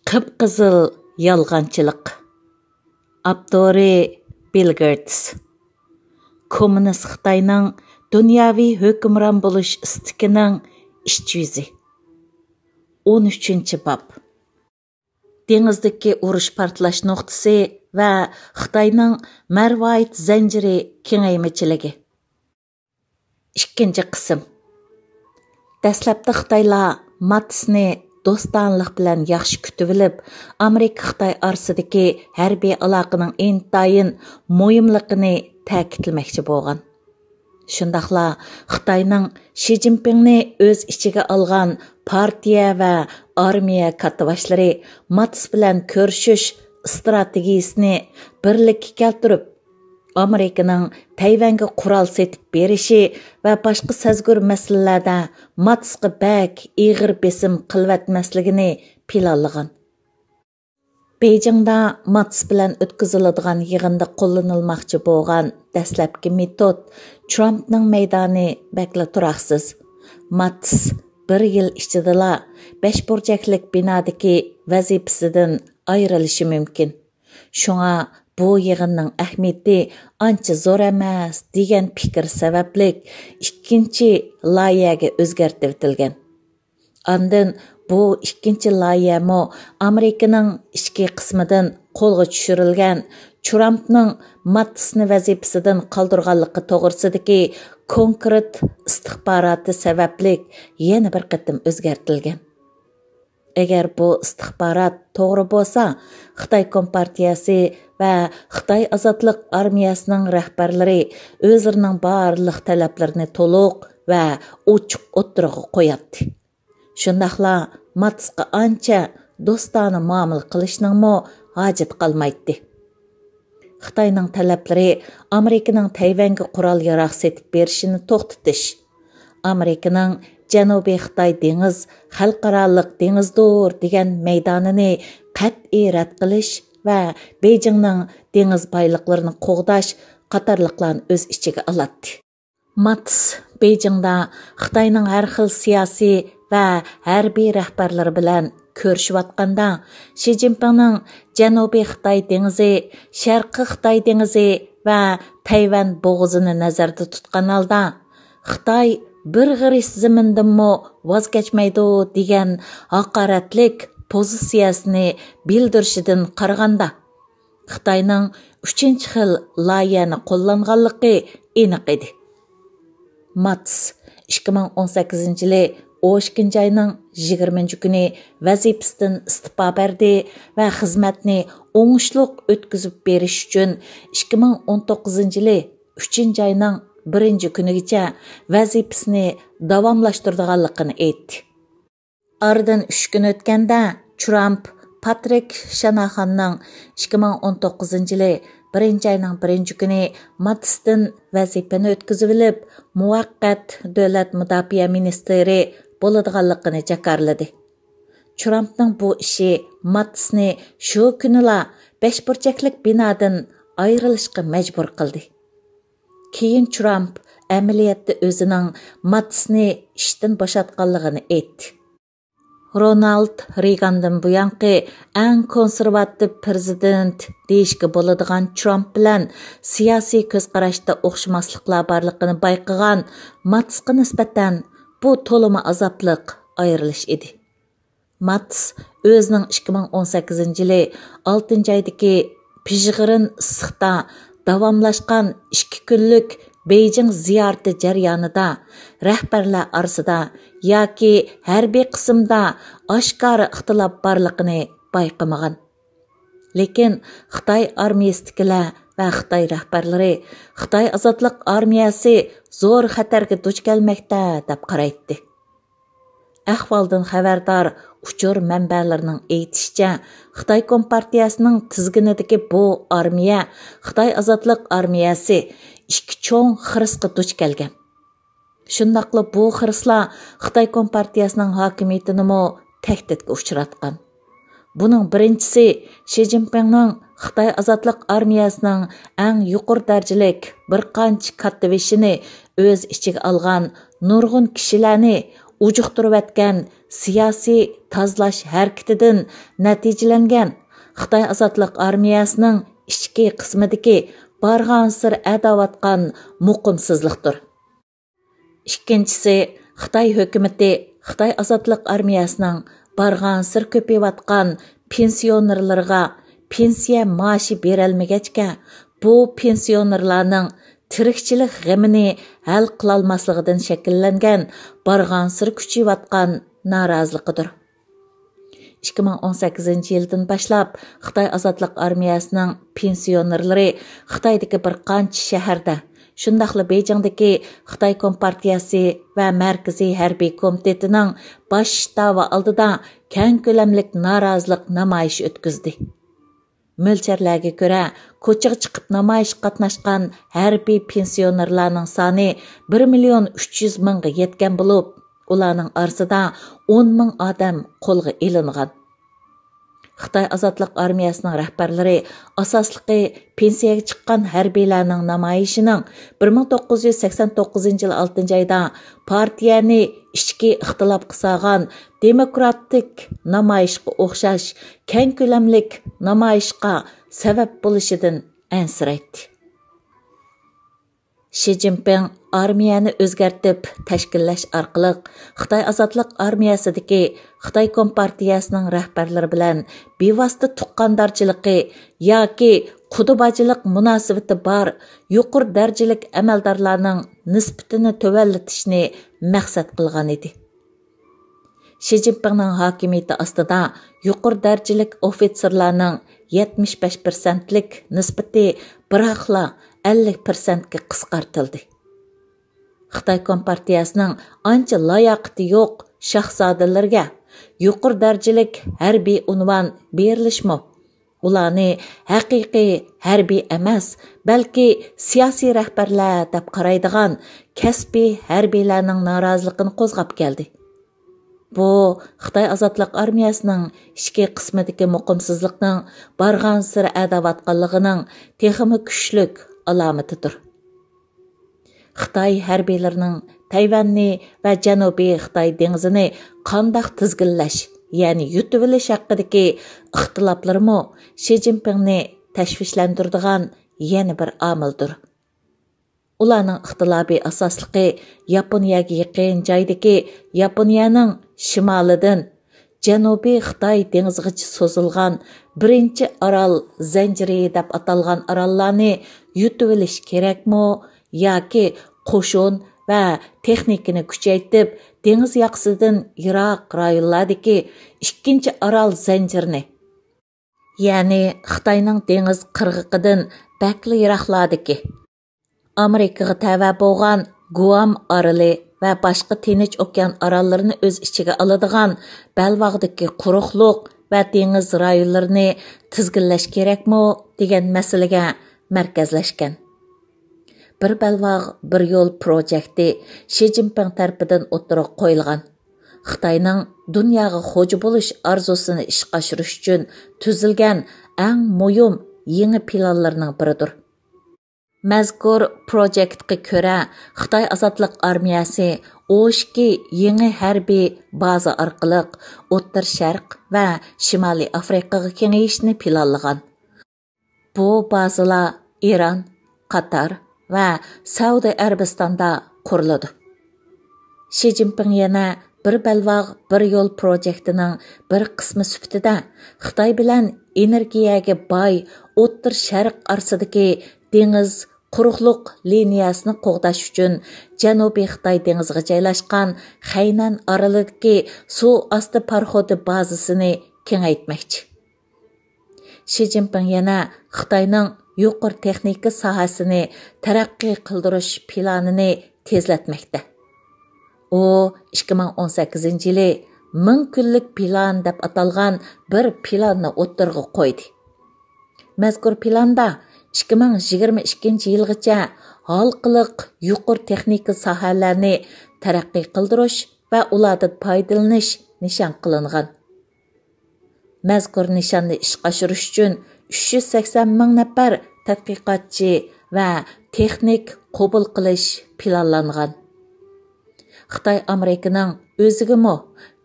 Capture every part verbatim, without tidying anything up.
قىپقىزىل يالغانچىلىق. ئاپتورى: بىل گېيتس. كوممۇنىست خىتاينىڭ دۇنياۋى ھۆكۈمران بولۇش ئىستىكىنىڭ ئىچ يۈزى. ئون ئۈچىنچى باب. دېڭىزدىكى ئۇرۇش پارتلاش نۇقتىسى ۋە خىتاينىڭ مەرۋايىت زەنجىرى كېڭەيمىچىلىكى. ئىككىنچى قىسىم. دەسلەپتە خىتايلار ماتىسنى دوستانىلىق بىلەن ياخشى كۈتۈۋېلىپ، ئامېرىكا خىتاي ئارىسىدىكى ھەربىي ئالاقىنىڭ ئىنتايىن مۇھىملىقىنى تەكىتلىمەكچى بولغان. شۇنداقلا خىتاينىڭ شى جىنپىڭنى ئۆز ئىچىگە ئالغان پارتىيە ۋە ئارمىيە كاتتىباشلىرى ماتىس بىلەن كۆرۈشۈش ئىستراتېگىيىسىنى بىرلىككە كەلتۈرۈپ، ئامېرىكىنىڭ تەيۋەنگە قورال سېتىپ بېرىشى ۋە باشقا سەزگۈر مەسىلىلەردە ماتىسقا بەك ئېغىر بېسىم قىلىۋەتمەسلىكىنى پىلانلىغان. بېيجىڭدا ماتىس بىلەن ئۆتكۈزۈلىدىغان يىغىندا قوللىنىلماقچى بولغان دەسلەپكى مېتود ترامپنىڭ مەيدانى بەكلا تۇراقسىز. ماتىس بىر يىل ئىچىدىلا بەش بۇرجەكلىك بىنادىكى ۋەزىپىسىدىن ئايرىلىشى مۇمكىن. شۇڭا بۇ يىغىننىڭ ئەھمىيىتى ئانچە زور ئەمەس دېگەن پىكىر سەۋەبلىك ئىككىنچى لايىھەگە ئۆزگەرتىۋېتىلگەن. ئاندىن بۇ ئىككىنچى لايىھەمۇ ئامېرىكىنىڭ ئىچكى قىسمىدىن قولغا چۈشۈرۈلگەن ترامپنىڭ ماتىسنى ۋەزىپىسىدىن قالدۇرغانلىقى توغرىسىدىكى كونكرېت ئىستىخباراتى سەۋەبلىك يەنە بىر قېتىم ئۆزگەرتىلگەن. ئەگەر بۇ ئىستىخبارات توغرا بولسا، خىتاي كومپارتىيەسى ۋە خىتاي ئازادلىق ئارمىيەسىنىڭ رەھبەرلىرى ئۆزلىرىنىڭ بارلىق تەلەپلىرىنى تولۇق ۋە ئوچۇق ئوتتۇرىغا قوياتتى. شۇنداقلا ماتىسقا ئانچە دوستانە مۇئامىلە قىلىشنىڭمۇ ھاجىتى قالمايتتى. خىتاينىڭ تەلەپلىرى ئامېرىكىنىڭ تەيۋەنگە قورال-ياراغ سېتىپ بېرىشىنى توختىتىش، ئامېرىكىنىڭ جەنۇبىي خىتاي دېڭىز خەلقئارالىق دېڭىزدۇر دېگەن مەيدانىنى قەتئىي رەت قىلىش ۋە بېيجىڭنىڭ دېڭىز بايلىقلىرىنى قوغداش قاتارلىقلارنى ئۆز ئىچىگە ئالاتتى. ماتىس بېيجىڭدا خىتاينىڭ ھەر خىل سىياسىي ۋە ھەربىي رەھبەرلىرى بىلەن كۆرۈشۈۋاتقاندا، شى جىنپىڭنىڭ جەنۇبىي خىتاي دېڭىزى، شەرقىي خىتاي دېڭىزى ۋە تەيۋەن بوغۇزىنى نەزەردە تۇتقان ھالدا، خىتاي بىر غېرىچ زېمىندىنمۇ ۋاز كەچمەيدۇ دېگەن ھاقارەتلىك پوزىتسىيەسىنى بىلدۈرۈشىدىن قارىغاندا، خىتاينىڭ ئۈچىنچى خىل لايىھەنى قوللانغانلىقى ئېنىق ئىدى. ماتىس ئىككى مىڭ ئون سەككىزىنچى يىلى ئون ئىككىنچى ئاينىڭ يىگىرمىنچى كۈنى ۋەزىپىسىدىن ئىستېپا بەردى ۋە خىزمەتنى ئوڭۇشلۇق ئۆتكۈزۈپ بېرىش ئۈچۈن ئىككى مىڭ ئون توققۇزىنچى يىلى ئۈچىنچى ئاينىڭ بىرىنچى كۈنىگىچە ۋەزىپىسىنى داۋاملاشتۇرىدىغانلىقىنى ئېيتتى. ئارىدىن ئۈچ كۈن ئۆتكەندە، ترامپ پاترىك شاناخاننىڭ ئىككى مىڭ ئون توققۇزىنچى يىلى بىرىنچى ئاينىڭ بىرىنچى كۈنى ماتىستىن ۋەزىپىنى ئۆتكۈزۈۋېلىپ، مۇۋەققەت دۆلەت مۇداپىئە مىنىستىرى بولىدىغانلىقىنى جاكارلىدى. ترامپنىڭ بۇ ئىشى ماتىسنى شۇ كۈنىلا بەش بۇرجەكلىك بىنادىن ئايرىلىشقا مەجبۇر قىلدى. كېيىن ترامپ ئەمەلىيەتتە ئۆزىنىڭ ماتىسنى ئىشتىن بوشاتقانلىقىنى ئېيتتى. رونالد رېيگاندىن بۇيانقى ئەڭ كونسېرۋاتىپ پىرېزىدېنت دېيىشكە بولىدىغان ترامپ بىلەن سىياسىي كۆز قاراشتا ئوخشىماسلىقلار بارلىقىنى بايقىغان ماتىسقا نىسبەتەن بۇ تولىمۇ ئازابلىق ئايرىلىش ئىدى. ماتىس ئۆزىنىڭ ئىككى مىڭ ئون سەككىزىنچى يىلى ئالتىنچى ئايدىكى پىژغىرىن ئىسسىقتا داۋاملاشقان ئىككى كۈنلۈك بېيجىڭ زىيارىتى جەريانىدا رەھبەرلەر ئارىسىدا ياكى ھەربىي قىسىمدا ئاشكارا ئىختىلاپ بارلىقىنى بايقىمىغان. لېكىن خىتاي ئارمىيىسىدىكىلەر ۋە خىتاي رەھبەرلىرى خىتاي ئازادلىق ئارمىيەسى زور خەتەرگە دۇچ كەلمەكتە دەپ قارايتتى. ئەھۋالدىن خەۋەردار ئۇچۇر مەنبەلىرىنىڭ ئېيتىشىچە، خىتاي كومپارتىيەسىنىڭ تىزگىنىدىكى بۇ ئارمىيە، خىتاي ئازادلىق ئارمىيەسى، ئىككى چوڭ خىرىسقا دۇچ كەلگەن. شۇنداقلا بۇ خىرىسلار خىتاي كومپارتىيەسىنىڭ ھاكىمىيىتىنىمۇ تەھدىتكە ئۇچراتقان. بۇنىڭ بىرىنچىسى، شى جىنپىڭنىڭ خىتاي ئازادلىق ئارمىيەسىنىڭ ئەڭ يۇقىرى دەرىجىلىك بىر قانچە كاتتىبېشىنى ئۆز ئىچىگە ئالغان نۇرغۇن كىشىلەرنى ئۇجۇقتۇرۇۋەتكەن سىياسىي تازىلاش ھەرىكىتىدىن نەتىجىلەنگەن خىتاي ئازادلىق ئارمىيەسىنىڭ ئىچكى قىسمىدىكى بارغانسېرى ئەدەۋاتقان مۇقىمسىزلىقتۇر. ئىككىنچىسى، خىتاي ھۆكۈمىتى خىتاي ئازادلىق ئارمىيەسىنىڭ بارغانسېرى كۆپىيىۋاتقان پېنسىيونېرلىرىغا پېنسىيە مائاشى بېرەلمىگەچكە، بۇ پېنسىيونېرلارنىڭ تىرىكچىلىك غېمىنى ھەل قىلالماسلىقىدىن شەكىللەنگەن بارغانسېرى كۈچىيىۋاتقان نارازىلىقىدۇر. ئىككى مىڭ ئون سەككىزىنچى يىلدىن باشلاپ خىتاي ئازادلىق ئارمىيەسىنىڭ پېنسىيونېرلىرى خىتايدىكى بىر قانچە شەھەردە، شۇنداقلا بېيجىڭدىكى خىتاي كومپارتىيەسى ۋە مەركىزىي ھەربىي كومىتېتىنىڭ باش شتابى ئالدىدا كەڭ كۆلەملىك نارازىلىق نامايىشى ئۆتكۈزدى. مۆلچەرلەرگە كۆرە، كوچىغا چىقىپ نامايىشقا قاتناشقان ھەربىي پېنسىيونېرلارنىڭ سانى بىر مىليون ئۈچ يۈز مىڭغا يەتكەن بولۇپ، ئۇلارنىڭ ئارىسىدا ئون مىڭ ئادەم قولغا ئېلىنغان. خىتاي ئازادلىق ئارمىيەسىنىڭ رەھبەرلىرى ئاساسلىقى پېنسىيەگە چىققان ھەربىيلەرنىڭ نامايىشىنىڭ بىر مىڭ توققۇز يۈز سەكسەن توققۇزىنچى يىل ئالتىنچى ئايدا پارتىيەنى ئىچكى ئىختىلاپقا سالغان دېموكراتىك نامايىشقا ئوخشاش كەڭ كۆلەملىك نامايىشقا سەۋەب بولۇشىدىن ئەنسىرەيتتى. شى جىنپىڭ ئارمىيەنى ئۆزگەرتىپ تەشكىللەش ئارقىلىق خىتاي ئازادلىق ئارمىيەسىدىكى خىتاي كومپارتىيەسىنىڭ رەھبەرلىرى بىلەن بىۋاسىتە تۇغقاندارچىلىقى ياكى قۇدا باجىلىق مۇناسىۋىتى بار يۇقىرى دەرىجىلىك ئەمەلدارلارنىڭ نىسبىتىنى تۆۋەنلىتىشنى مەقسەت قىلغان ئىدى. شى جىنپىڭنىڭ ھاكىمىيىتى ئاستىدا يۇقىرى دەرىجىلىك ئوفىتسېرلارنىڭ يەتمىش بەش پىرسەنتلىك نىسبىتى بىراقلا ئەللىك پىرسەنتكە قىسقارتىلدى. خىتاي كومپارتىيەسىنىڭ ئانچە لاياقىتى يوق شاھزادىلىرىگە يۇقىرى دەرىجىلىك ھەربىي ئۇنۋان بېرىلىشىمۇ ئۇلارنى ھەقىقىي ھەربىي ئەمەس، بەلكى سىياسىي رەھبەرلەر دەپ قارايدىغان كەسپىي ھەربىيلەرنىڭ نارازىلىقىنى قوزغاپ كەلدى. بۇ خىتاي ئازادلىق ئارمىيەسىنىڭ ئىچكى قىسمىدىكى مۇقىمسىزلىقنىڭ بارغانسېرى ئەدەۋاتقانلىقىنىڭ تېخىمۇ كۈچلۈك ئالامىتىدۇر. خىتاي ھەربىيلىرىنىڭ تەيۋەننى ۋە جەنۇبىي خىتاي دېڭىزىنى قانداق تىزگىنلەش، يەنى يۇتۇۋېلىش ھەققىدىكى ئىختىلاپلىرىمۇ شى جىنپىڭنى تەشۋىشلەندۈرىدىغان يەنە بىر ئامىلدۇر. ئۇلارنىڭ ئىختىلاپى ئاساسلىقى ياپونىيەگە يېقىن جايدىكى ياپونىيەنىڭ شىمالىدىن جەنۇبىي خىتاي دېڭىزىغىچە سوزۇلغان بىرىنچى ئارال زەنجىرى دەپ ئاتالغان ئاراللارنى يۇتۇۋېلىش كېرەكمۇ ياكى قوشۇن ۋە تېخنىكىنى كۈچەيتىپ، دېڭىز ياقىسىدىن يىراق رايونلاردىكى ئىككىنچى ئارال زەنجىرىنى، يەنى خىتاينىڭ دېڭىز قىرغىقىدىن بەكلا يىراقلاردىكى، ئامېرىكىغا تەۋە بولغان گۇئام ئارىلى ۋە باشقا تىنچ ئوكيان ئاراللىرىنى ئۆز ئىچىگە ئالىدىغان بەلباغدىكى قۇرۇقلۇق ۋە دېڭىز رايونلىرىنى تىزگىنلەش كېرەكمۇ دېگەن مەسىلىگە مەركەزلەشكەن. بىر بەلباغ، بىر يول پروجېكتى شى جىنپىڭ تەرىپىدىن ئوتتۇرىغا قويۇلغان، خىتاينىڭ دۇنياغا خوجا بولۇش ئارزۇسىنى ئىشقا ئاشۇرۇش ئۈچۈن تۈزۈلگەن ئەڭ مۇھىم يېڭى پىلانلىرىنىڭ بىرىدۇر. مەزكۇر پروجېكتقا كۆرە، خىتاي ئازادلىق ئارمىيەسى ئون ئىككى يېڭى ھەربىي بازا ئارقىلىق ئوتتۇرا شەرق ۋە شىمالىي ئافرىقىغا كېڭىيىشنى پىلانلىغان. بۇ بازىلار ئىران، قاتار ۋە سەئۇدى ئەرەبىستاندا قۇرۇلىدۇ. شى جىنپىڭ يەنە بىر بەلباغ، بىر يول پروجېكتىنىڭ بىر قىسمى سۈپىتىدە خىتاي بىلەن ئېنېرگىيەگە باي ئوتتۇرا شەرق ئارىسىدىكى دېڭىز قۇرۇقلۇق لىنىيەسىنى قوغداش ئۈچۈن جەنۇبىي خىتاي دېڭىزىغا جايلاشقان خەينەن ئارىلىدىكى سۇ ئاستى پاراخوتى بازىسىنى كېڭەيتمەكچى. شى جىنپىڭ يەنە خىتاينىڭ يۇقىرى تېخنىكا ساھەسىنى تەرەققىي قىلدۇرۇش پىلانىنى تېزلەتمەكتە. ئۇ ئىككى مىڭ ئون سەككىزىنچى يىلى مىڭ كۈنلۈك پىلان دەپ ئاتالغان بىر پىلاننى ئوتتۇرىغا قويدى. مەزكۇر پىلاندا ئىككى مىڭ يىگىرمە ئىككىنچى يىلغىچە ھالقىلىق يۇقىرى تېخنىكا ساھەلەرنى تەرەققىي قىلدۇرۇش ۋە ئۇلاردىن پايدىلىنىش نىشان قىلىنغان. مەزكۇر نىشاننى ئىشقا ئاشۇرۇش ئۈچۈن ئۈچ يۈز سەكسەن مىڭ نەپەر تەتقىقاتچى ۋە تېخنىك قوبۇل قىلىش پىلانلانغان. خىتاي ئامېرىكىنىڭ ئۆزىگىمۇ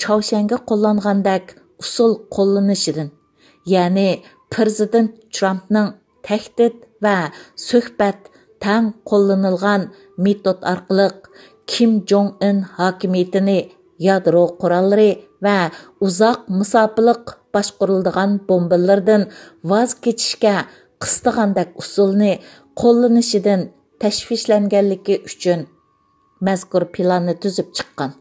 چاۋشيەنگە قوللانغاندەك ئۇسۇل قوللىنىشىدىن، يەنى پىرېزىدېنت ترامپنىڭ تەھدىت ۋە سۆھبەت تەڭ قوللىنىلغان مېتود ئارقىلىق كىم جوڭ ئىن ھاكىمىيىتىنى يادرو قوراللىرى ۋە ئۇزاق مۇساپىلىق باشقۇرۇلىدىغان بومبىلىرىدىن ۋاز كېچىشكە قىستىغاندەك ئۇسۇلنى قوللىنىشىدىن تەشۋىشلەنگەنلىكى ئۈچۈن مەزكۇر پىلاننى تۈزۈپ چىققان.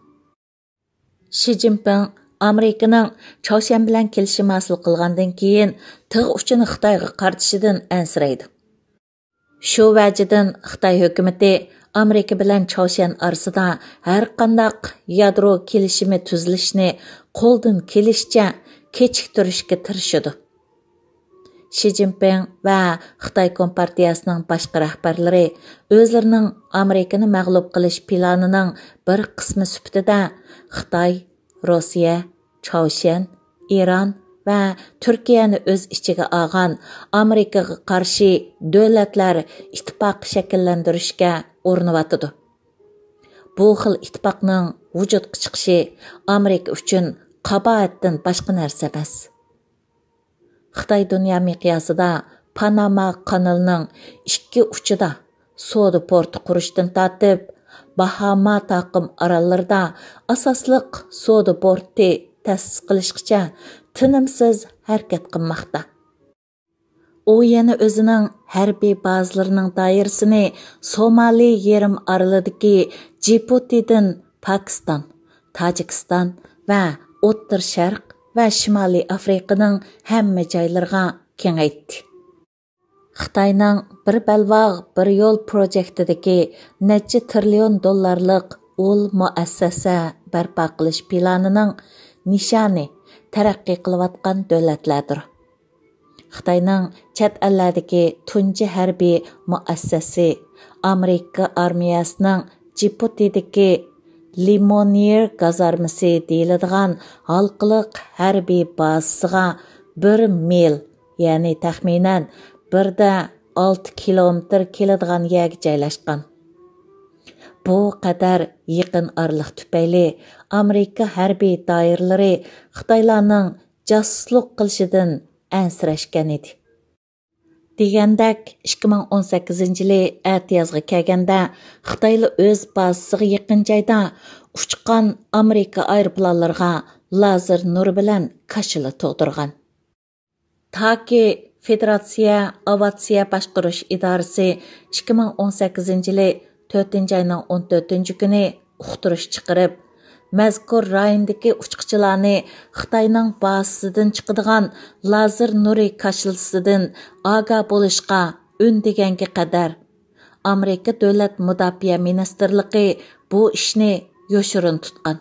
شى جىنپىڭ ئامېرىكىنىڭ چاۋشيەن بىلەن كېلىشىم ھاسىل قىلغاندىن كېيىن، تىغ ئۇچىنى خىتايغا قارىتىشىدىن ئەنسىرەيدۇ. شۇ ۋەجىدىن خىتاي ھۆكۈمىتى ئامېرىكا بىلەن چاۋشيەن ئارىسىدا ھەرقانداق يادرو كېلىشىمى تۈزۈلۈشىنى قولدىن كېلىشىچە كېچىكتۈرۈشكە تىرىشىدۇ. شى جىنپىڭ ۋە خىتاي كومپارتىيەسىنىڭ باشقا رەھبەرلىرى ئۆزلىرىنىڭ ئامېرىكىنى مەغلۇپ قىلىش پىلانىنىڭ بىر قىسمى سۈپىتىدە خىتاي، روسىيە، چاۋشيەن، ئىران ۋە تۈركىيەنى ئۆز ئىچىگە ئالغان ئامېرىكىغا قارشى دۆلەتلەر ئىتتىپاقى شەكىللەندۈرۈشكە ئۇرۇنۇۋاتىدۇ. بۇ خىل ئىتتىپاقنىڭ ۋۇجۇدقا چىقىشى ئامېرىكا ئۈچۈن قاباھەتتىن باشقا نەرسە ئەمەس. خىتاي دۇنيا مىقياسىدا پاناما قانىلىنىڭ ئىككى ئۇچىدا سودا پورتى قۇرۇشتىن تارتىپ، باھاما تاقىم ئاراللىرىدا ئاساسلىق سودا پورتى تەسىس قىلىشقىچە تىنىمسىز ھەرىكەت قىلماقتا. ئۇ يەنە ئۆزىنىڭ ھەربىي بازىلىرىنىڭ دائىرىسىنى سومالى يېرىم ئارىلىدىكى جىبۇتىدىن پاكىستان، تاجىكىستان ۋە ئوتتۇرا شەرق ۋە شىمالىي ئافرىقىنىڭ ھەممە جايلىرىغا كېڭەيتتى. خىتاينىڭ بىر بەلباغ، بىر يول پروجېكتىدىكى نەچچە تىرىليون دوللارلىق ئۇل مۇئەسسەسە بەرپا قىلىش پىلانىنىڭ نىشانى تەرەققىي قىلىۋاتقان دۆلەتلەردۇر. خىتاينىڭ چەت ئەللەردىكى تۇنجى ھەربىي مۇئەسسەسى، ئامېرىكا ئارمىيەسىنىڭ جىبۇتىدىكى لىمونيېر گازارمىسى دېيىلىدىغان ھالقىلىق ھەربىي بازىسىغا بىر مىل، يەنى تەخمىنەن بىر دە ئالتە كىلومېتىر كېلىدىغان يەرگە جايلاشقان. بۇ قەدەر يېقىن ئارىلىق تۈپەيلى ئامېرىكا ھەربىي دائىرىلىرى خىتايلارنىڭ جاسۇسلۇق قىلىشىدىن ئەنسىرەشكەن ئىدى. دېگەندەك، ئىككى مىڭ ئون سەككىزىنچى يىلى ئەتىيازغا كەلگەندە، خىتايلار ئۆز بازىسىغا يېقىن جايدا ئۇچقان ئامېرىكا ئايروپىلانلىرىغا لازېر نۇرى بىلەن كاشىلا تۇغدۇرغان. تاكى فېدېراتسىيە ئاۋىئاتسىيە باشقۇرۇش ئىدارىسى ئىككى مىڭ ئون سەككىزىنچى يىلى تۆتىنچى ئاينىڭ ئون تۆتىنچى كۈنى ئۇقتۇرۇش چىقىرىپ، مەزكۇر رايوندىكى ئۇچقۇچىلارنى خىتاينىڭ بازىسىدىن چىقىدىغان لازېر نۇرى كاشىلىسىدىن ئاگاھ بولۇشقا ئۈندىگەنگە قەدەر، ئامېرىكا دۆلەت مۇداپىئە مىنىستىرلىقى بۇ ئىشنى يوشۇرۇن تۇتقان.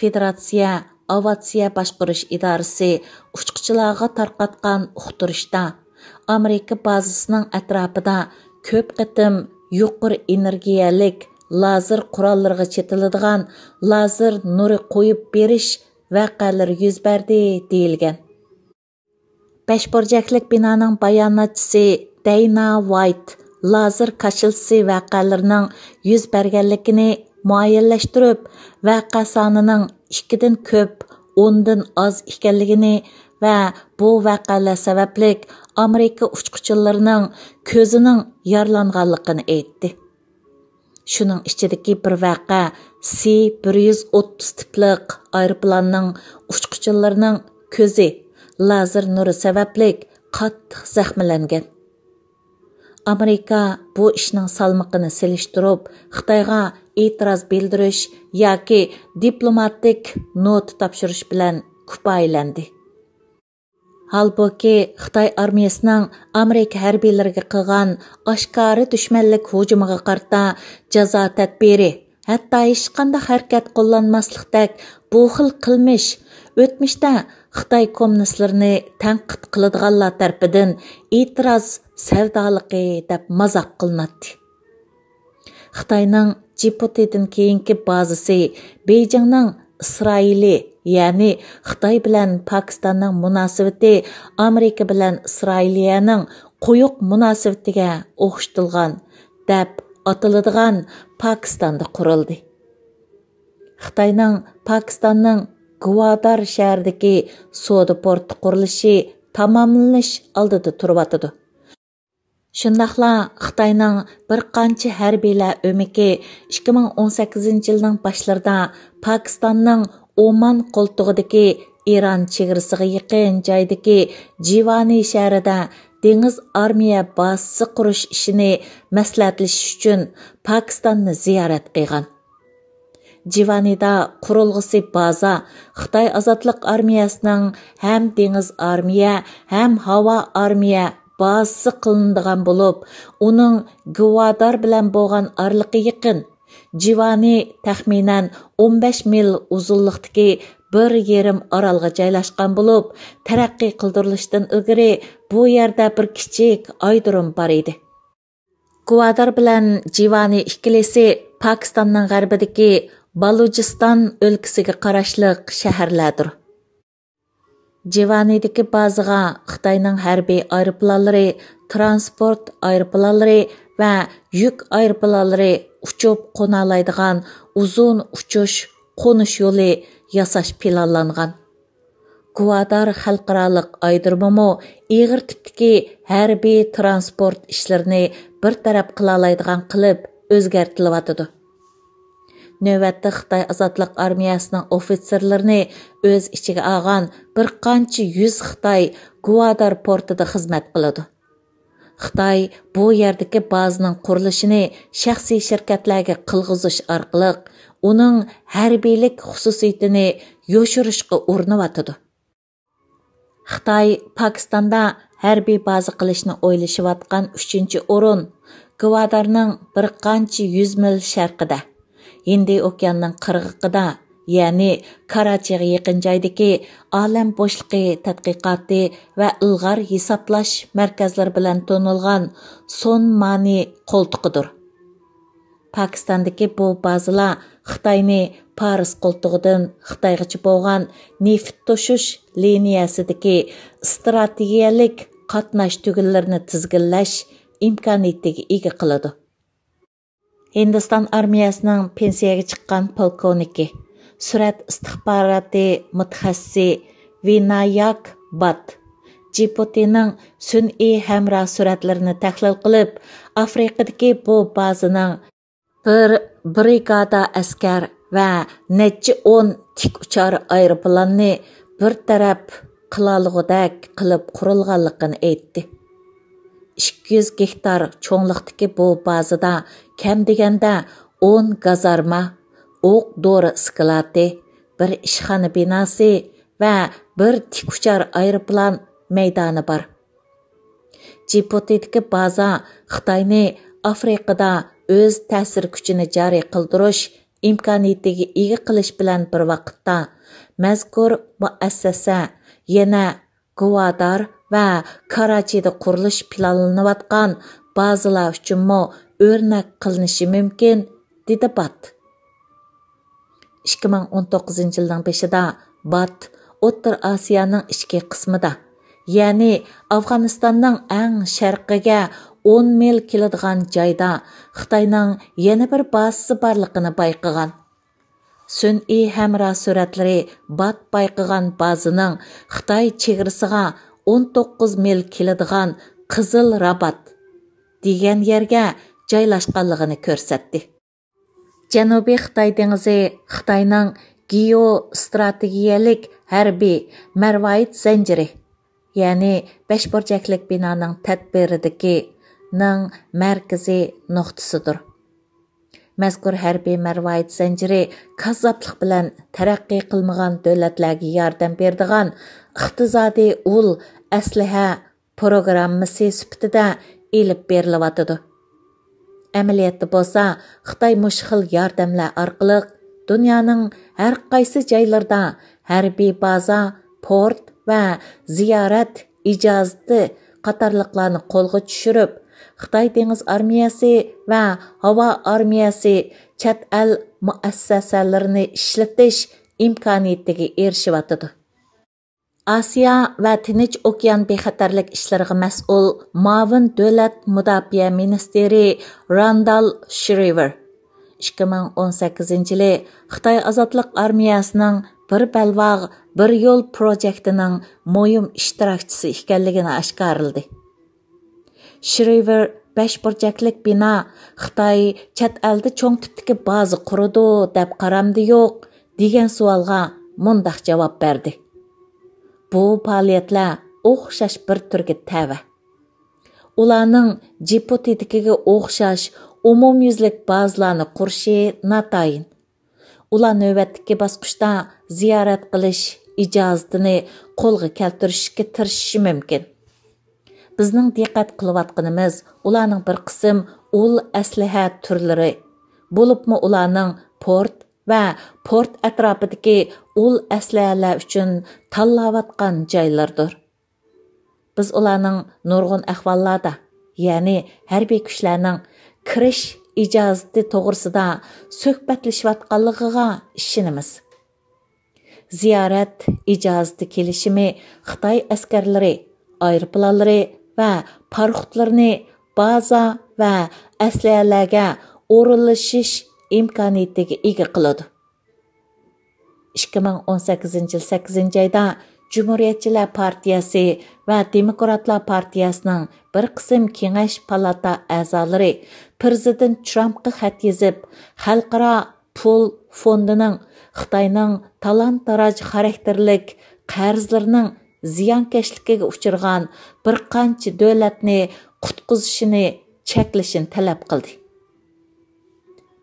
فېدېراتسىيە ئاۋىئاتسىيە باشقۇرۇش ئىدارىسى ئۇچقۇچىلارغا تارقاتقان ئۇقتۇرۇشتا، ئامېرىكا بازىسىنىڭ ئەتراپىدا كۆپ قېتىم يۇقىرى ئېنېرگىيەلىك لازېر قوراللىرىغا چېتىلىدىغان لازېر نۇرى قويۇپ بېرىش ۋەقەلىرى يۈز بەردى، دېيىلگەن. بەش بۇرجەكلىك بىنانىڭ باياناتچىسى دەينا ۋايت لازېر كاشىلىسى ۋەقەلىرىنىڭ يۈز بەرگەنلىكىنى مۇئەييەنلەشتۈرۈپ، ۋەقە سانىنىڭ ئىككىدىن كۆپ، ئوندىن ئاز ئىكەنلىكىنى ۋە بۇ ۋەقەلەر سەۋەبلىك ئامېرىكا ئۇچقۇچىلىرىنىڭ كۆزىنىڭ يارىلانغانلىقىنى ئېيتتى. شۇنىڭ ئىچىدىكى بىر ۋەقە سى بىر يۈز ئوتتۇز تىپلىق ئايروپىلاننىڭ ئۇچقۇچىلىرىنىڭ كۆزى لازېر نۇرى سەۋەبلىك قاتتىق زەخىملەنگەن. ئامېرىكا بۇ ئىشنىڭ سالمىقىنى سېلىشتۇرۇپ، خىتايغا ئېتىراز بىلدۈرۈش ياكى دىپلوماتىك نوتا تاپشۇرۇش بىلەن كۇپايىلەندى. ھالبۇكى، خىتاي ئارمىيەسىنىڭ ئامېرىكا ھەربىيلىرىگە قىلغان ئاشكارا دۈشمەنلىك ھۇجۇمىغا قارىتا جازا تەدبىرى، ھەتتا ھېچقانداق ھەرىكەت قوللانماسلىقتەك بۇ خىل قىلمىش ئۆتمۈشتە خىتاي كوممۇنىستلىرىنى تەنقىد قىلىدىغانلار تەرىپىدىن ئېتىراز سەۋدالىقى دەپ مازاق قىلىناتتى. خىتاينىڭ جىبۇتىدىن كېيىنكى بازىسى بېيجىڭنىڭ ئىسرائىلى، يەنى خىتاي بىلەن پاكىستاننىڭ مۇناسىۋىتى ئامېرىكا بىلەن ئىسرائىلىيەنىڭ قويۇق مۇناسىۋىتىگە ئوخشىتىلغان دەپ ئاتىلىدىغان پاكىستاندا قۇرۇلدى. خىتاينىڭ پاكىستاننىڭ گۋادار شەھىرىدىكى سودا پورتى قۇرۇلۇشى تاماملىنىش ئالدىدا تۇرۇۋاتىدۇ. شۇنداقلا خىتاينىڭ بىر قانچە ھەربىيلەر ئۆمىكى ئىككى مىڭ ئون سەككىزىنچى يىلنىڭ باشلىرىدا پاكىستاننىڭ ئومان قولتۇقىدىكى ئىران چېگرىسىغا يېقىن جايدىكى جىۋانى شەھىرىدە دېڭىز ئارمىيە بازىسى قۇرۇش ئىشىنى مەسلىھەتلىشىش ئۈچۈن پاكىستاننى زىيارەت قىلغان. جىۋانىدا قۇرۇلغۇسى بازا خىتاي ئازادلىق ئارمىيەسىنىڭ ھەم دېڭىز ئارمىيە، ھەم ھاۋا ئارمىيە بازىسى قىلىنىدىغان بولۇپ، ئۇنىڭ گۋادار بىلەن بولغان ئارىلىقى يېقىن. جىۋانى تەخمىنەن ئون بەش مىل ئۇزۇنلۇقتىكى بىر يېرىم ئارالغا جايلاشقان بولۇپ، تەرەققىي قىلدۇرۇلۇشتىن ئىلگىرى بۇ يەردە بىر كىچىك ئايرودروم بار ئىدى. گۋادار بىلەن جىۋانى ئىككىلىسى پاكىستاننىڭ غەربىدىكى بالۇچىستان ئۆلكىسىگە قاراشلىق شەھەرلەردۇر. جىۋانىدىكى بازىغا خىتاينىڭ ھەربىي ئايروپىلانلىرى، ترانسپورت ئايروپىلانلىرى ۋە يۈك ئايروپىلانلىرى ئۇچۇپ قونالايدىغان ئۇزۇن ئۇچۇش، قونۇش يولى ياساش پىلانلانغان. گۋادار خەلقئارالىق ئايرودرومىمۇ ئېغىر تىپتىكى ھەربىي ترانسپورت ئىشلىرىنى بىر تەرەپ قىلالايدىغان قىلىپ ئۆزگەرتىلىۋاتىدۇ. نۆۋەتتە خىتاي ئازادلىق ئارمىيەسىنىڭ ئوفىتسېرلىرىنى ئۆز ئىچىگە ئالغان بىر قانچە يۈز خىتاي گۋادار پورتىدا خىزمەت قىلىدۇ. خىتاي بۇ يەردىكى بازىنىڭ قۇرۇلۇشىنى شەخسىي شىركەتلەرگە قىلغۇزۇش ئارقىلىق ئۇنىڭ ھەربىيلىك خۇسۇسىيىتىنى يوشۇرۇشقا ئۇرۇنۇۋاتىدۇ. خىتاي پاكىستاندا ھەربىي بازا قىلىشنى ئويلىشىۋاتقان ئۈچىنچى ئورۇن گۋادارنىڭ بىر قانچە يۈز مىل شەرقىدە، ھىندىي ئوكياننىڭ قىرغىقىدا، يەنى كاراچىغا يېقىن جايدىكى ئالەم بوشلۇقى تەتقىقاتى ۋە ئىلغار ھېسابلاش مەركەزلىرى بىلەن تونۇلغان سون مانى قولتۇقىدۇر. پاكىستاندىكى بۇ بازىلار خىتاينى پارس قولتۇقىدىن خىتايغىچە بولغان نېفىت توشۇش لىنىيەسىدىكى ئىستراتېگىيەلىك قاتناش تۈگۈنلىرىنى تىزگىنلەش ئىمكانىيىتىگە ئىگە قىلىدۇ. ھىندىستان ئارمىيەسىنىڭ پېنسىيەگە چىققان پولكوۋنىكى، سۈرەت ئىستىخباراتى مۇتەخەسسىسى ۋىناياك بات جىبۇتىنىڭ سۈنئىي ھەمراھ سۈرەتلىرىنى تەھلىل قىلىپ، ئافرىقىدىكى بۇ بازىنىڭ بىر برىگادا ئەسكەر ۋە نەچچە ئون تىك ئۇچار ئايروپىلاننى بىر تەرەپ قىلالىغۇدەك قىلىپ قۇرۇلغانلىقىنى ئېيتتى. ئىككى يۈز گېكتار چوڭلۇقتىكى بۇ بازىدا كەم دېگەندە ئون گازارما، ئوق دورا ئىسكىلاتى، بىر ئىشخانا بىناسى ۋە بىر تىك ئۇچار ئايروپىلان مەيدانى بار. جىبۇتىدىكى بازا خىتاينى ئافرىقىدا ئۆز تەسىر كۈچىنى جارى قىلدۇرۇش ئىمكانىيىتىگە ئىگە قىلىش بىلەن بىر ۋاقىتتا، مەزكۇر مۇئەسسەسە يەنە گۋادار ۋە كاراچىدا قۇرۇلۇش پىلانلىنىۋاتقان بازىلار ئۈچۈنمۇ ئۆرنەك قىلىنىشى مۇمكىن، دېدى بات. ئىككى مىڭ ئون توققۇزىنچى يىلنىڭ بېشىدا بات ئوتتۇرا ئاسىيانىڭ ئىچكى قىسمىدا، يەنى ئافغانىستاننىڭ ئەڭ شەرقىگە ئون مىل كېلىدىغان جايدا خىتاينىڭ يەنە بىر بازىسى بارلىقىنى بايقىغان. سۈنئىي ھەمراھ سۈرەتلىرى بات بايقىغان بازىنىڭ خىتاي چېگرىسىغا ئون توققۇز مىل كېلىدىغان قىزىل رابات دېگەن يەرگە جايلاشقانلىقىنى كۆرسەتتى. جەنۇبىي خىتاي دېڭىزى خىتاينىڭ گېئوستراتېگىيەلىك ھەربىي مەرۋايىت زەنجىرى، يەنى بەش بۇرجەكلىك بىنانىڭ تەدبىرىدىكى نىڭ مەركىزىي نۇقتىسىدۇر. مەزكۇر ھەربىي مەرۋايىت زەنجىرى كاززاپلىق بىلەن تەرەققىي قىلمىغان دۆلەتلەرگە ياردەم بېرىدىغان ئىقتىسادىي ئۇل ئەسلىھە پروگراممىسى سۈپىتىدە ئېلىپ بېرىلىۋاتىدۇ. ئەمەلىيەتتە بولسا، خىتاي مۇشۇ خىل ياردەملەر ئارقىلىق دۇنيانىڭ ھەر قايسى جايلىرىدا ھەربىي بازا، پورت ۋە زىيارەت ئىجازىتى قاتارلىقلارنى قولغا چۈشۈرۈپ، خىتاي دېڭىز ئارمىيەسى ۋە ھاۋا ئارمىيەسى چەت ئەل مۇئەسسەسەلىرىنى ئىشلىتىش ئىمكانىيىتىگە ئېرىشىۋاتىدۇ. ئاسىيا ۋە تىنچ ئوكيان بىخەتەرلىك ئىشلىرىغا مەسئۇل مۇئاۋىن دۆلەت مۇداپىئە مىنىستىرى راندال شرىۋېر ئىككى مىڭ ئون سەككىزىنچى يىلى خىتاي ئازادلىق ئارمىيەسىنىڭ بىر بەلباغ، بىر يول پروجېكتىنىڭ مۇھىم ئىشتىراكچىسى ئىكەنلىكىنى ئاشكارىلىدى. شرىۋېر بەش بۇرجەكلىك بىنا خىتاي چەت ئەلدە چوڭ تىپتىكى بازا قۇرىدۇ دەپ قارامدۇ يوق دېگەن سوئالغا مۇنداق جاۋاب بەردى: بۇ پائالىيەتلەر ئوخشاش بىر تۈرگە تەۋە. ئۇلارنىڭ جىپۇتىدىكىگە ئوخشاش ئومۇميۈزلۈك بازىلارنى قۇرۇشى ناتايىن. ئۇلار نۆۋەتتىكى باسقۇچتا زىيارەت قىلىش ئىجازىتىنى قولغا كەلتۈرۈشكە تىرىشىشى مۇمكىن. بىزنىڭ دىققەت قىلىۋاتقىنىمىز ئۇلارنىڭ بىر قىسىم ئۇل ئەسلىھە تۈرلىرى، بولۇپمۇ ئۇلارنىڭ پورت ۋە پورت ئەتراپىدىكى ئۇل ئەسلىھەلەر ئۈچۈن تاللاۋاتقان جايلىرىدۇر. بىز ئۇلارنىڭ نۇرغۇن ئەھۋاللاردا، يەنى ھەربىي كۈچلەرنىڭ كىرىش ئىجازىتى توغرىسىدا سۆھبەتلىشىۋاتقانلىقىغا ئىشىنىمىز. زىيارەت ئىجازىتى كېلىشىمى خىتاي ئەسكەرلىرى، ئايروپىلانلىرى ۋە پاراخوتلىرىنى بازا ۋە ئەسلىھەلەرگە ئورۇنلىشىش ئىمكانىيىتىگە ئىگە قىلىدۇ. ئىككى مىڭ ئون سەككىزىنچى يىل سەككىزىنچى ئايدا جۇمھۇرىيەتچىلەر پارتىيەسى ۋە دېموكراتلار پارتىيەسىنىڭ بىر قىسىم كېڭەش پالاتا ئەزالىرى پىرېزىدېنت ترامپقا خەت يېزىپ، خەلقئارا پۇل فوندىنىڭ خىتاينىڭ تالان-تاراج خاراكتېرلىك قەرزلىرىنىڭ زىيانكەشلىكىگە ئۇچرىغان بىر قانچە دۆلەتنى قۇتقۇزۇشىنى چەكلىشىنى تەلەپ قىلدى.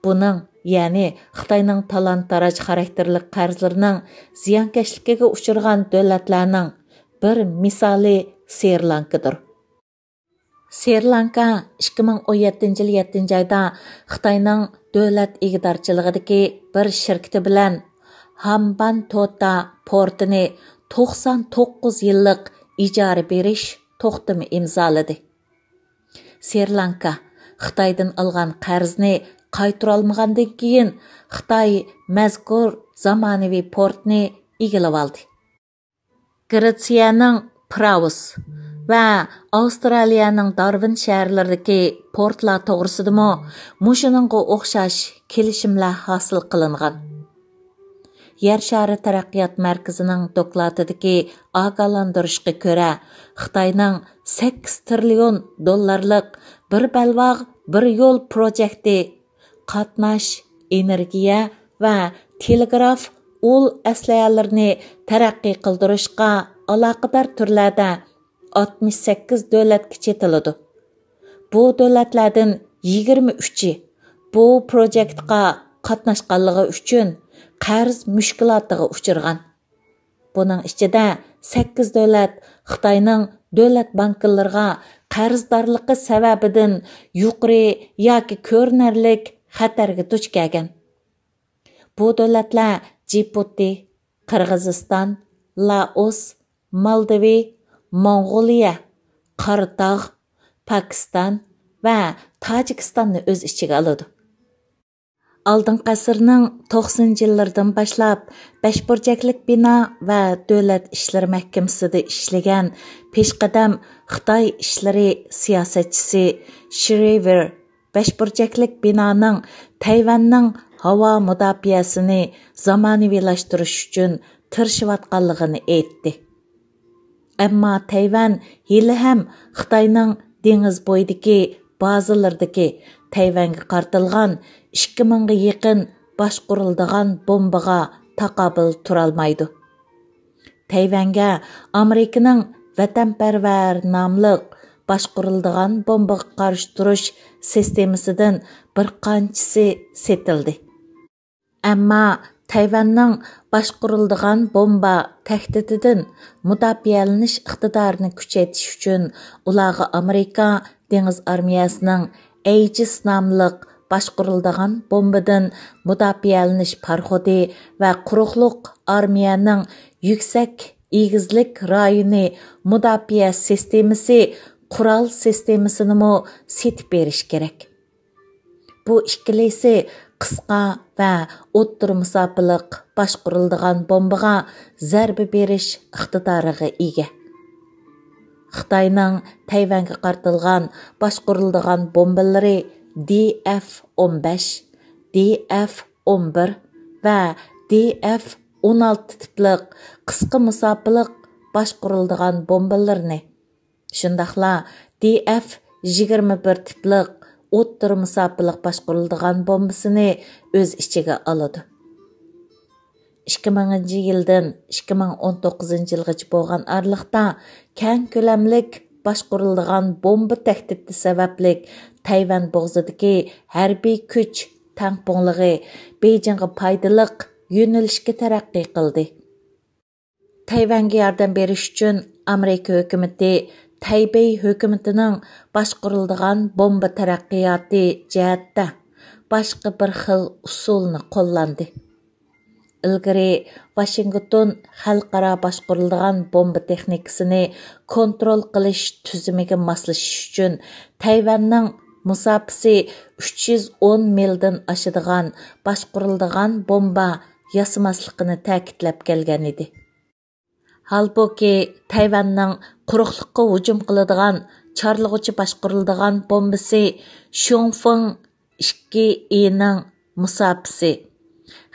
بۇنىڭ، يەنى خىتاينىڭ تالان-تاراج خاراكتېرلىك قەرزلىرىنىڭ زىيانكەشلىكىگە ئۇچرىغان دۆلەتلەرنىڭ بىر مىسالى سرى لانكىدۇر. سرى لانكا ئىككى مىڭ ئون يەتتىنچى يىل يەتتىنچى ئايدا خىتاينىڭ دۆلەت ئىگىدارچىلىقىدىكى بىر شىركىتى بىلەن ھامبانتوتا پورتىنى توقسان توققۇز يىللىق ئىجارە بېرىش توختىمى ئىمزالىدى. سرى لانكا خىتايدىن ئالغان قەرزنى قايتۇرالمىغاندىن كېيىن، خىتاي مەزكۇر زامانىۋى پورتنى ئىگىلىۋالدى. گرېتسىيەنىڭ پراۋوس ۋە ئاۋسترالىيەنىڭ دارۋىن شەھەرلىرىدىكى پورتلار توغرىسىدىمۇ مۇشۇنىڭغا ئوخشاش كېلىشىملەر ھاسىل قىلىنغان. يەر شارى تەرەققىيات مەركىزىنىڭ دوكلاتىدىكى ئاگاھلاندۇرۇشىغا كۆرە، خىتاينىڭ سەككىز تىرىليون دوللارلىق بىر بەلباغ، بىر يول پروجېكتى قاتناش، ئېنېرگىيە ۋە تېلېگراف ئۇل ئەسلىھەلىرىنى تەرەققىي قىلدۇرۇشقا ئالاقىدار تۈرلەردە ئاتمىش سەككىز دۆلەتكە چېتىلىدۇ. بۇ دۆلەتلەردىن يىگىرمە ئۈچى بۇ پروجېكتقا قاتناشقانلىقى ئۈچۈن قەرز مۈشكۈلاتىغا ئۇچرىغان. بۇنىڭ ئىچىدە سەككىز دۆلەت خىتاينىڭ دۆلەت بانكىلىرىغا قەرزدارلىقى سەۋەبىدىن يۇقىرى ياكى كۆرۈنەرلىك خەتەرگە دۇچ كەلگەن. بۇ دۆلەتلەر جىبۇتى، قىرغىزىستان، لائوس، مالدىۋې، موڭغۇلىيە، قاراتاغ، پاكىستان ۋە تاجىكىستاننى ئۆز ئىچىگە ئالىدۇ. ئالدىنقى ئەسىرنىڭ توقسىنىنچى يىللىرىدىن باشلاپ بەش بۇرجەكلىك بىنا ۋە دۆلەت ئىشلىرى مەھكىمىسىدە ئىشلىگەن پېشقەدەم خىتاي ئىشلىرى سىياسەتچىسى شرىۋېر بەش بۇرجەكلىك بىنانىڭ تەيۋەننىڭ ھاۋا مۇداپىئەسىنى زامانىۋىلاشتۇرۇش ئۈچۈن تىرىشىۋاتقانلىقىنى ئېيتتى. ئەمما تەيۋەن ھېلىھەم خىتاينىڭ دېڭىز بويىدىكى بازىلىرىدىكى تەيۋەنگە قارىتىلغان ئىككى مىڭغا يېقىن باشقۇرۇلىدىغان بومبىغا تاقابىل تۇرالمايدۇ. تەيۋەنگە ئامېرىكىنىڭ ۋەتەنپەرۋەر ناملىق باشقۇرۇلىدىغان بومبىغا قارشى تۇرۇش سىستېمىسىدىن بىر قانچىسى سېتىلدى. ئەمما تەيۋەننىڭ باشقۇرۇلىدىغان بومبا تەھدىتىدىن مۇداپىئەلىنىش ئىقتىدارىنى كۈچەيتىش ئۈچۈن ئۇلارغا ئامېرىكا دېڭىز ئارمىيەسىنىڭ ئەيجىس ناملىق باشقۇرۇلىدىغان بومبىدىن مۇداپىئەلىنىش پاراخوتى ۋە قۇرۇقلۇق ئارمىيەنىڭ يۈكسەك ئېگىزلىك رايونى مۇداپىئە سىستېمىسى قورال سىستېمىسىنىمۇ سېتىپ بېرىش كېرەك. بۇ ئىككىلىسى قىسقا ۋە ئوتتۇرا مۇساپىلىق باشقۇرۇلىدىغان بومبىغا زەربە بېرىش ئىقتىدارىغا ئىگە. خىتاينىڭ تەيۋەنگە قارىتىلغان باشقۇرۇلىدىغان بومبىلىرى دى ئېف ئون بەش، دى ئېف ئون بىر ۋە دى ئېف ئون ئالتە تىپلىق قىسقا مۇساپىلىق باشقۇرۇلىدىغان بومبىلىرىنى، شۇنداقلا دى ئېف يىگىرمە بىر تىپلىق ئوتتۇرا مۇساپىلىق باشقۇرۇلىدىغان بومبىسىنى ئۆز ئىچىگە ئالىدۇ. ئىككى مىڭىنچى يىلدىن ئىككى مىڭ ئون توققۇزىنچى يىلغىچە بولغان ئارىلىقتا كەڭ كۆلەملىك باشقۇرۇلىدىغان بومبا تەھدىتى سەۋەبلىك تەيۋەن بوغۇزىدىكى ھەربىي كۈچ تەڭپۇڭلۇقى بېيجىڭغا پايدىلىق يۆنىلىشكە تەرەققىي قىلدى. تەيۋەنگە ياردەم بېرىش ئۈچۈن ئامېرىكا ھۆكۈمىتى تەيبېي ھۆكۈمىتىنىڭ باشقۇرۇلىدىغان بومبا تەرەققىياتى جەھەتتە باشقا بىر خىل ئۇسۇلنى قوللاندى. ئىلگىرى ۋاشىنگتون خەلقئارا باشقۇرۇلىدىغان بومبا تېخنىكىسىنى كونترول قىلىش تۈزۈمىگە ماسلىشىش ئۈچۈن تەيۋەننىڭ مۇساپىسى ئۈچ يۈز ئون مىلدىن ئاشىدىغان باشقۇرۇلىدىغان بومبا ياسىماسلىقىنى تەكىتلەپ كەلگەن ئىدى. ھالبۇكى، تەيۋەننىڭ قۇرۇقلۇققا ھۇجۇم قىلىدىغان چارلىغۇچى باشقۇرۇلىدىغان بومبىسى شۇڭفېڭ ئىككى ئىنىڭ مۇساپىسى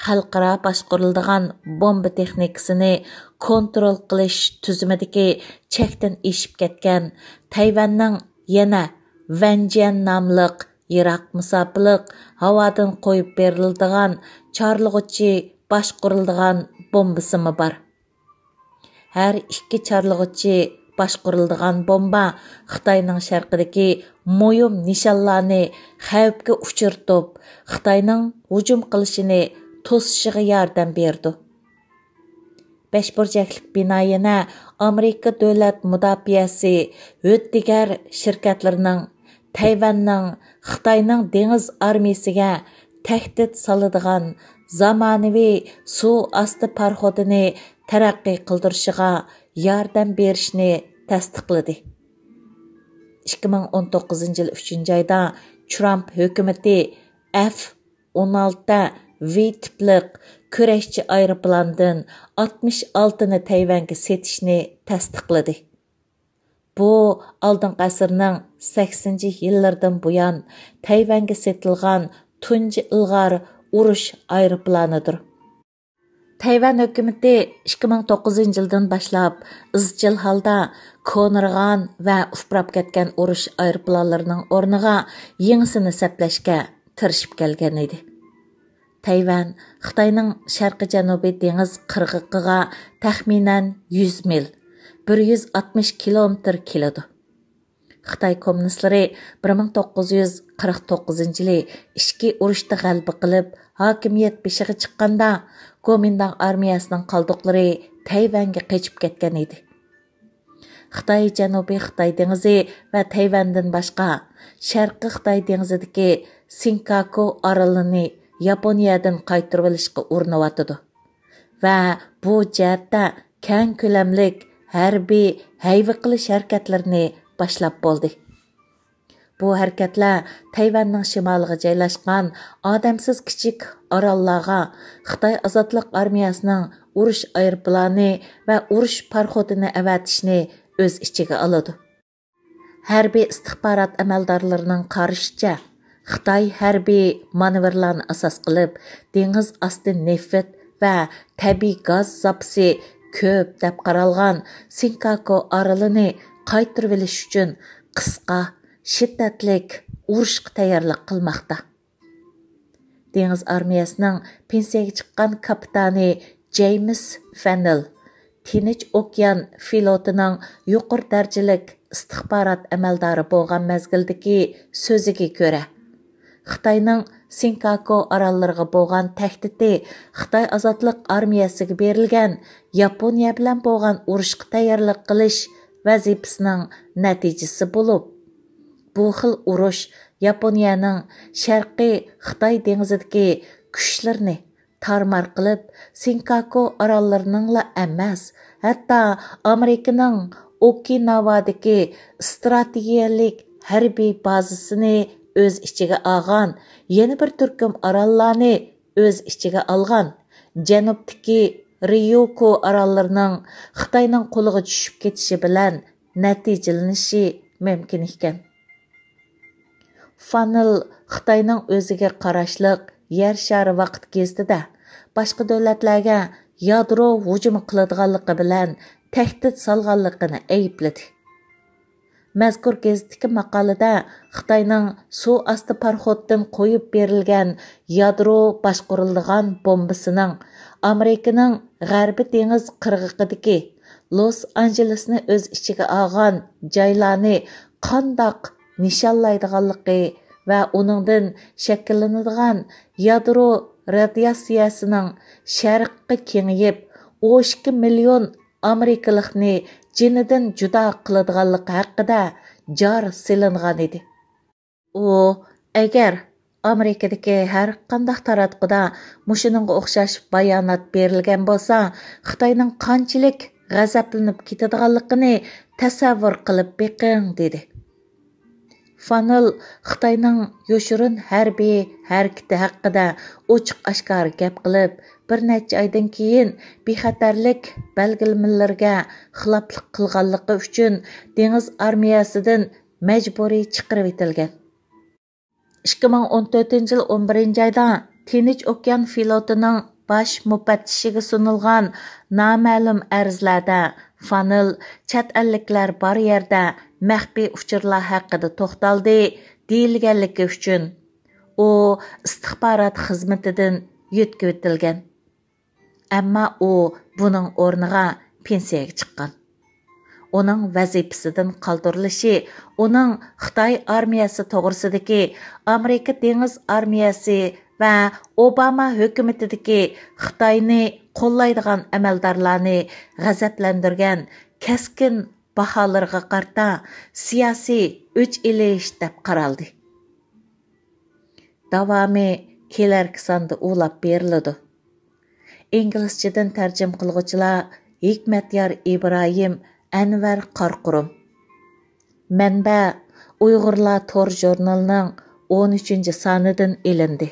خەلقئارا باشقۇرۇلىدىغان بومبا تېخنىكىسىنى كونترول قىلىش تۈزۈمىدىكى چەكتىن ئېشىپ كەتكەن تەيۋەننىڭ يەنە ۋەنجيەن ناملىق يىراق مۇساپىلىق ھاۋادىن قويۇپ بېرىلىدىغان چارلىغۇچى باشقۇرۇلىدىغان بومبىسىمۇ بار. ھەر ئىككى چارلىغۇچى باشقۇرۇلىدىغان بومبا خىتاينىڭ شەرقىدىكى مۇھىم نىشانلارنى خەۋپكە ئۇچرىتىپ، خىتاينىڭ ھۇجۇم قىلىشىنى توسۇشىغا ياردەم بېرىدۇ. بەش بۇرجەكلىك بىنا يەنە ئامېرىكا دۆلەت مۇداپىئەسى ھۆددىگەر شىركەتلىرىنىڭ تەيۋەننىڭ خىتاينىڭ دېڭىز ئارمىيىسىگە تەھدىت سالىدىغان زامانىۋى سۇ ئاستى پاراخوتىنى تەرەققىي قىلدۇرۇشىغا ياردەم بېرىشنى تەستىقلىدى. ئىككى مىڭ ئون توققۇزىنچى يىل ئۈچىنچى ئايدا ترامپ ھۆكۈمىتى ئېف ئون ئالتە ۋى تىپلىق كۈرەشچى ئايروپىلاندىن ئاتمىش ئالتىنى تەيۋەنگە سېتىشنى تەستىقلىدى. بۇ ئالدىنقى ئەسىرنىڭ سەكسىنىنچى يىللىرىدىن بۇيان تەيۋەنگە سېتىلغان تۇنجى ئىلغار ئۇرۇش ئايروپىلانىدۇر. تەيۋەن ھۆكۈمىتى ئىككى مىڭ توققۇزىنچى يىلدىن باشلاپ ئىزچىل ھالدا كونىرىغان ۋە ئۇپراپ كەتكەن ئۇرۇش ئايروپىلانلىرىنىڭ ئورنىغا يېڭىسىنى سەپلەشكە تىرىشىپ كەلگەن ئىدى. تەيۋەن خىتاينىڭ شەرقىي جەنۇبىي دېڭىز قىرغىقىغا تەخمىنەن يۈز مىل، بىر يۈز ئاتمىش كىلومېتىر كېلىدۇ. خىتاي كوممۇنىستلىرى بىر مىڭ توققۇز يۈز قىرىق توققۇزىنچى يىلى ئىچكى ئۇرۇشتا غەلىبە قىلىپ، ھاكىمىيەت بېشىغا چىققاندا، گومىنداڭ ئارمىيەسىنىڭ قالدۇقلىرى تەيۋەنگە قېچىپ كەتكەن ئىدى. خىتاي جەنۇبىي خىتاي دېڭىزى ۋە تەيۋەندىن باشقا، شەرقىي خىتاي دېڭىزىدىكى سىنكاكۇ ئارىلىنى ياپونىيەدىن قايتۇرۇۋېلىشقا ئۇرۇنۇۋاتىدۇ ۋە بۇ جەھەتتە كەڭ كۆلەملىك ھەربىي ھەيۋە قىلىش ھەرىكەتلىرىنى باشلاپ بولدى. بۇ ھەرىكەتلەر تەيۋەننىڭ شىمالىغا جايلاشقان ئادەمسىز كىچىك ئاراللارغا خىتاي ئازادلىق ئارمىيەسىنىڭ ئۇرۇش ئايروپىلانى ۋە ئۇرۇش پاراخوتىنى ئەۋەتىشنى ئۆز ئىچىگە ئالىدۇ. ھەربىي ئىستىخبارات ئەمەلدارلىرىنىڭ قارىشىچە، خىتاي ھەربىي مانېۋىرلارنى ئاساس قىلىپ، دېڭىز ئاستى نېفىت ۋە تەبىئىي گاز زاپىسى كۆپ دەپ قارالغان سىنكاكو ئارىلىنى قايتۇرۇۋېلىش ئۈچۈن قىسقا، شىددەتلىك ئۇرۇشقا تەييارلىق قىلماقتا. دېڭىز ئارمىيەسىنىڭ پېنسىيەگە چىققان كاپىتانى جېيمىس فەننېل تىنچ ئوكيان فلوتىنىڭ يۇقىرى دەرىجىلىك ئىستىخبارات ئەمەلدارى بولغان مەزگىلدىكى سۆزىگە كۆرە، خىتاينىڭ سىنكاكو ئاراللىرىغا بولغان تەھدىتى خىتاي ئازادلىق ئارمىيەسىگە بېرىلگەن ياپونىيە بىلەن بولغان ئۇرۇشقا تەييارلىق قىلىش ۋەزىپىسىنىڭ نەتىجىسى بولۇپ، بۇ خىل ئۇرۇش ياپونىيەنىڭ شەرقىي خىتاي دېڭىزىدىكى كۈچلىرىنى تارمار قىلىپ، سىنكاكو ئاراللىرىنىڭلا ئەمەس، ھەتتا ئامېرىكىنىڭ ئوكىناۋادىكى ئىستراتېگىيەلىك ھەربىي بازىسىنى ئۆز ئىچىگە ئالغان يەنە بىر تۈركۈم ئاراللارنى ئۆز ئىچىگە ئالغان جەنۇبتىكى ريوكو ئاراللىرىنىڭ خىتاينىڭ قولىغا چۈشۈپ كېتىشى بىلەن نەتىجىلىنىشى مۇمكىن ئىكەن. فانېل خىتاينىڭ ئۆزىگە قاراشلىق يەر شارى ۋاقىت گېزىتىدە باشقا دۆلەتلەرگە يادرو ھۇجۇمى قىلىدىغانلىقى بىلەن تەھدىت سالغانلىقىنى ئەيىبلىدى. مەزكۇر گېزىتتىكى ماقالىدە خىتاينىڭ سۇ ئاستى پاراخوتتىن قويۇپ بېرىلگەن يادرو باشقۇرۇلىدىغان بومبىسىنىڭ ئامېرىكىنىڭ غەربىي دېڭىز قىرغىقىدىكى لوس ئانژېلېسنى ئۆز ئىچىگە ئالغان جايلارنى قانداق نىشانلايدىغانلىقى ۋە ئۇنىڭدىن شەكىللىنىدىغان يادرو رادىياتسىيەسىنىڭ شەرققە كېڭىيىپ، ئون ئىككى مىليون ئامېرىكىلىقنى جېنىدىن جۇدا قىلىدىغانلىقى ھەققىدە جار سېلىنغان ئىدى. ئۇ، ئەگەر ئامېرىكىدىكى ھەر قانداق تاراتقۇدا مۇشۇنىڭغا ئوخشاش بايانات بېرىلگەن بولسا، خىتاينىڭ قانچىلىك غەزەپلىنىپ كېتىدىغانلىقىنى تەسەۋۋۇر قىلىپ بېقىڭ، دېدى. فانېل خىتاينىڭ يوشۇرۇن ھەربىي ھەرىكىتى ھەققىدە ئوچۇق-ئاشكارا گەپ قىلىپ، بىر نەچچە ئايدىن كېيىن بىخەتەرلىك بەلگىلىمىلىرىگە خىلاپلىق قىلغانلىقى ئۈچۈن دېڭىز ئارمىيەسىدىن مەجبۇرىي چىقىرىۋېتىلگەن. ئىككى مىڭ ئون تۆتىنچى يىل ئون بىرىنچى ئايدا تىنچ ئوكيان فلوتىنىڭ باش مۇپەتتىشىگە سۇنۇلغان نامەلۇم ئەرزلەردە فانېل چەت ئەللىكلەر بار يەردە مەخپىي ئۇچۇرلار ھەققىدە توختالدى دېيىلگەنلىكى ئۈچۈن، ئۇ ئىستىخبارات خىزمىتىدىن يۆتكىۋېتىلگەن. ئەمما ئۇ بۇنىڭ ئورنىغا پېنسىيەگە چىققان. ئۇنىڭ ۋەزىپىسىدىن قالدۇرۇلۇشى ئۇنىڭ خىتاي ئارمىيەسى توغرىسىدىكى ئامېرىكا دېڭىز ئارمىيەسى ۋە ئوباما ھۆكۈمىتىدىكى خىتاينى قوللايدىغان ئەمەلدارلارنى غەزەپلەندۈرگەن كەسكىن باھالىرىغا قارىتا سىياسىي ئۆچ ئېلىش دەپ قارالدى. داۋامى كېلەركى ساندا ئۇلاپ بېرىلىدۇ. ئىنگلىزچىدىن تەرجىمە قىلغۇچىلار ھېكمەتيار ئىبراھىم، ئەنۋەر قارقۇرۇم. مەنبە: ئۇيغۇرلار تور ژۇرنىلىنىڭ ئون ئۈچىنچى سانىدىن ئېلىندى.